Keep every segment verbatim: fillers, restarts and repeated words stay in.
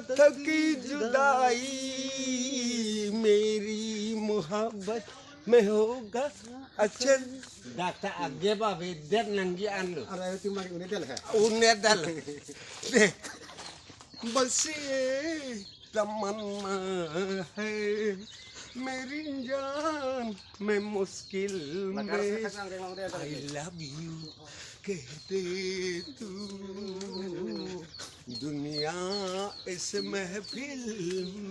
थकी जुदाई मेरी मोहब्बत में होगा अचल. Dakta age ba vedet nangji anlo. Ara itu mari une dal hai. Une dal. Deh. बस ये तमन्ना है मेरी जान, मैं मुश्किल में I love you कहते तू दुनिया इस महफिल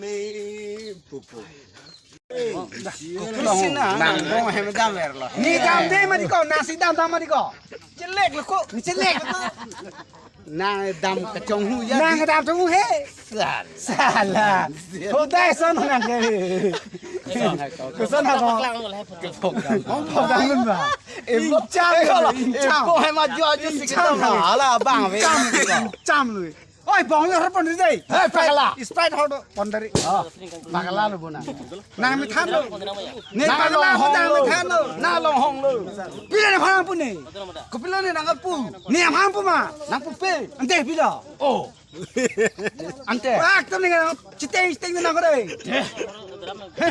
में पुपु. Nang dong hem dam verlo. Ni dam de mati ko, nasi dam dam mati ko. Chelek lo ko, ni chelek lo ko. Nang dam kachonghu ya. Nang dam chonghu he. Sal. Sala. Hodai son nang ke. Kuson ha ko. Hong pok dam nun ba. Em cham lo. Em ko hai ma jo jo si ke. Hala bang ve. Cham lui. Oi, bong le hor pon dei. Hei, pakala. Sprite hor do pon dari. Oh, pakala lo bona. Nang methan lo. Ne nang pakala long hong lo, nang methan lo. Nang long hong lo. Pila ne phang pun ne. Kopilo ne nang pu. Ne phang pu ma. Nang pu pe. Ante pila. Oh. Ante. Pak tam ne nang chiteng chiteng nang ko dei.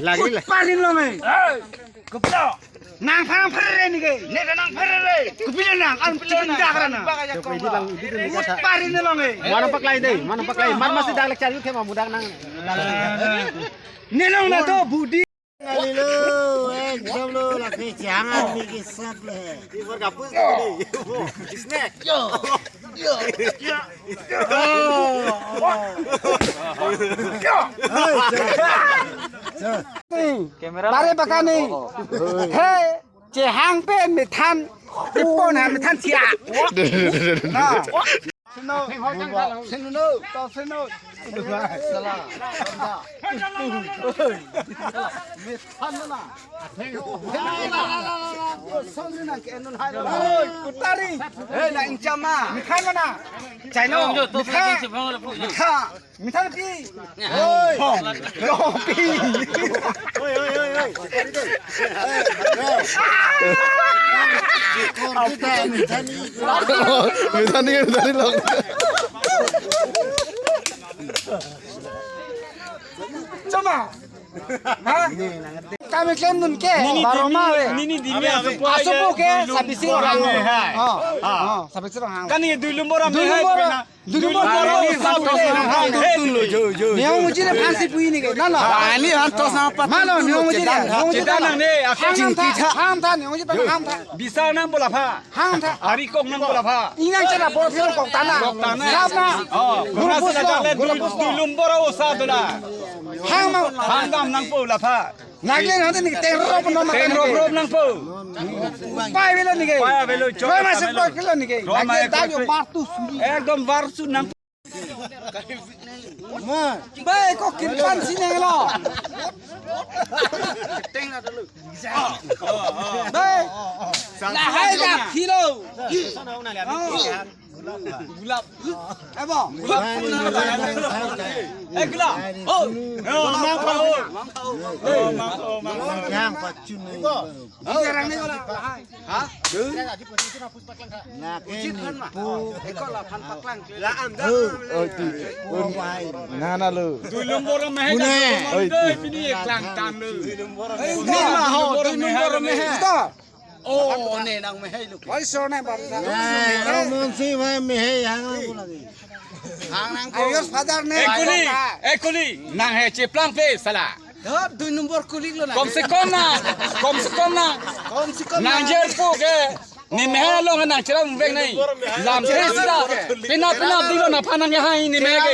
Lagi lah. Parin lo me. Kopilo. Nang phang phere ne ke. Ne nang phere. Kopilo nang an chitin dak ra na. Parin ne lo me. Mano paklai dei, mano paklai. Mar masi dak lek chari ke ma mudak nang. Ne long na to budi. Ngalilo, eh, jam lo, laki chang, ani ke sab le. Di mar kapus ko di. Snack. Yo. Yo. Yo. Yo. Yo. Camera. Pare pakani. He, chehang pen methan. Ipon ha methan sia. Na. Sino, sino, to sino. Sala. Methan na. Sino na ke nun hai. Oi, kutari. Hei, na inchama. Methan na. Chai lo. Methan. Methan. Methan pi. Oi. Yo pi. Oi, oi, oi, oi. Methan ni, methan ni lo. Choma. Ha? Kami klem nun ke. Nini baru dini, ma ve. Nini dini aso po aso aja po ke dulu sabisi orang. Hai. Oh. Ah. Oh, sabisi orang. Kan ye dulu mora me hai. Dulu mora. Dulu mora. Dulu mora. Dulu mora. Hey. Neong uji le phansi pui ni ke. Na na. Ani han tos na pat. Malo neong uji le. Neong uji le. Chingki tha. Ham tha, neong uji pa ham tha. Bisa nang bola pha. Ham tha. Ari kong nang bola pha. Inang chana bor phir kok tana. Kok tana. Sab na. Oh, guru pus lo, guru pus lo. Dulum bora osa dola. Ham ma. Ham dam nangpo la pha. Naglen hante ni teng rop no ma. Teng rop rop nangpo. Pai velo ni ke. Pai velo, chok. Pai ma se pai velo ni ke. Naglen ta yo mar tu suri. Ekdom var su nang. Bai, ko kin pan si neng lo. Bai. Lahai da philo. Gulap. Eh, bo. Gulap. Eh, gulap. Oh. Oh, mangpa, oh. Oh, mangpa, oh, mangpa. Yang pacun ni. Bicara ni ko la. Ha? Nake ni pu. Eko la phan paklang. La anda. Oh, oh, ti. Nana lo. Dulum bora me. Pune. Oi, ti. Pini ye klang tan lo. Dulum bora me. Ni ma ho, dulum bora me. Ito. Oh, ne nang me hai lo. Oi, so ne bar. Eh, oh, mon si me me hai hang ko lagi. Hang nang ko. Ayos father ne. Eh, kuli. Eh, kuli. Nang he cheplang pe sala. Dot dui number kulik lo na. Kom se kom na, kom se kom na. Kom se kom na. Nang jer pu ke. Ni me ha long nang cheram vek nai. Lam tre sida. Pina pina dilo na phanang ke hai ni me ke.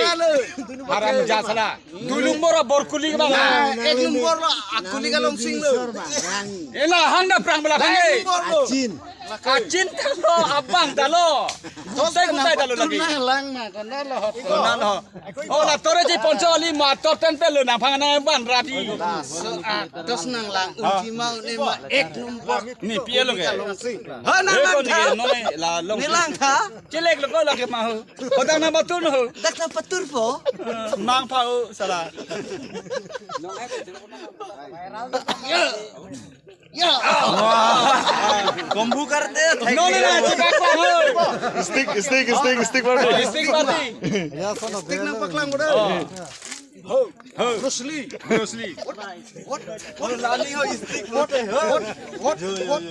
Haram ja sala. Dui number bor kulik bang. Ek number lo, a kulik along sing lo. Ela hang da prang bela hang. Ek number lo. Achin. Achin ta lo, abang ta lo. Gutai gutai ta lo lagi. Lang na, kona lo. Kona lo. Oh, la tore ji poncho ali ma tor ten pe lo nang phang nang ban rati. Dos nang lang unji mau ne ma ek number. Ni pia lo ke. Ha nang nang tha. No ne la long. Ni lang tha. Chelek lo ko la ke ma ho. Hodang nang batur no ho. Dak nang patur po. Mang pha ho. Kombu karte, no, no, no, stick, stick, stick, stick party. Stick party. Stick nangpaklang bodo. Bruce Lee. Bruce Lee. What? What? What? Lani ho stick. What? What? What? What?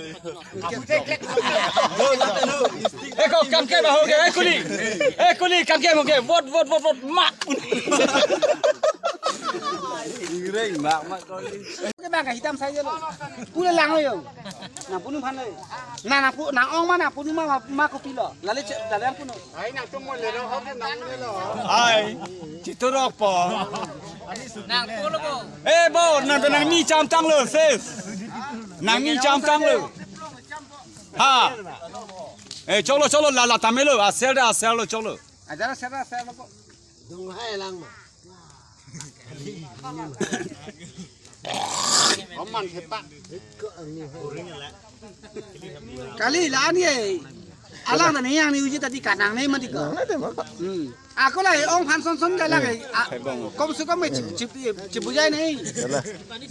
Eko kam ke ba ho ke, eh, kuli. Eh, kuli, kam ke ho ke. What, what, what, what? Mak. Ingre, mak, mak, kuli. Ke bang ka hitam saja lo. Pule lang lo yo. Nangpunu phan lo. Na, nangpu, nang-ong ma, nangpunu ma, ma, ma kopilo. Lale che, lale nangpunu. Ai, nangtum mo le lo, ho ke nang le lo. Ai, chiturok po. Nangpunu bo. Eh, bo, nang to nangmi chamtang lo, sis. Nangmi chamtang lo. Ha. Eh, cholo, cholo, la, la, tame lo. Asel da, asel lo, cholo. Ajara sera, sera lo ko. Dong hai lang ma. Oman hepa. Kali la ni eh. Alang na ni yang ni uji tadi kanang ni mati ko. Hmm. Ako la eh, ong phan son son ka la eh. Ah, kom se kom eh, chip, chip, chip bujai ni.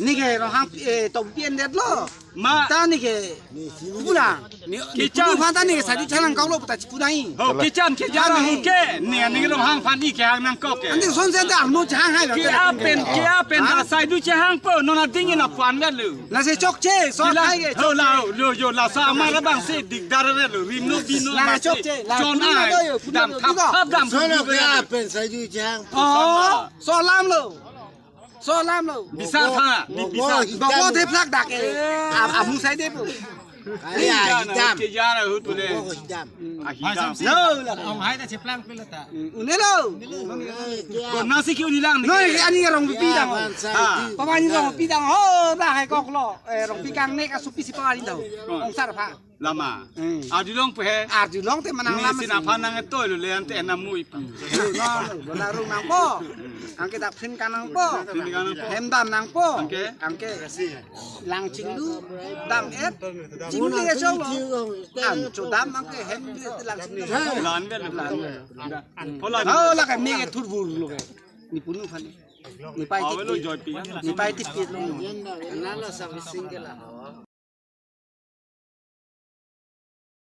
Ni ke Ronghang, eh, top ten det lo. Ma. Ta ni ke. Puna. Ni, ni Kechan. Punu phan ta ni ke sadi chalang kau lo puta chipuna i. Ho, kechan, kechan, ho ke. Ni, ni Ronghang phan ni ke hang nangkok ke. Ante son se ta mo chang hai lo. Ke apen, ke apen, ha? Na sai du chehang po, non ading na puan vet lo. Lasi chokche, so. Kila, khai ke, ho, chokche. La, lo, yo, laso amar abang si dikdar vet lo, rim no, bin no, lasi ma si. Chokche, la, chon punu ai, do yo, punu dam do, khap, digo. Khap dam, sono punu ke do. Apen sai du chehang. Oh, so lam lo. So lam lo. Bisar tha, bi-, bisar. Bobo theplak dak eh. Am-, amu sai de po. Ari, ah, hidam. Ke jara hu tu le. Bobo hidam. Ah, hidam. Lo, la. Ong hai ta cheplang pilo ta. Une lo. Ko nasi ki uni lang ni. No, ani rong pi dang. Ah. Pama ni rong pi dang. Ho, da hai kok lo. Eh, rong pi kang ne ka supi si pama ni dau. Ong sar pha. Lama. Hmm. Arjulong pe he. Arjulong te manang. Ni lam sinaphan nang etoi lo le ante enam mui pa. Lo, lo, lo, lo, rung nangpo. Anke dak phin kanang po. Phin kanang po. Hem dam nangpo. Anke? Anke. Lang chinglu, dam et. Chinglu le chong lo. An cho dam anke hem le lang chinglu. Lan be, lan be. Hola. Oh, la ka mi ke thur bur lo ke. Ni punu phan. Ni pai ti. Ni pai ti pi lo. Ana lo servicing ke la.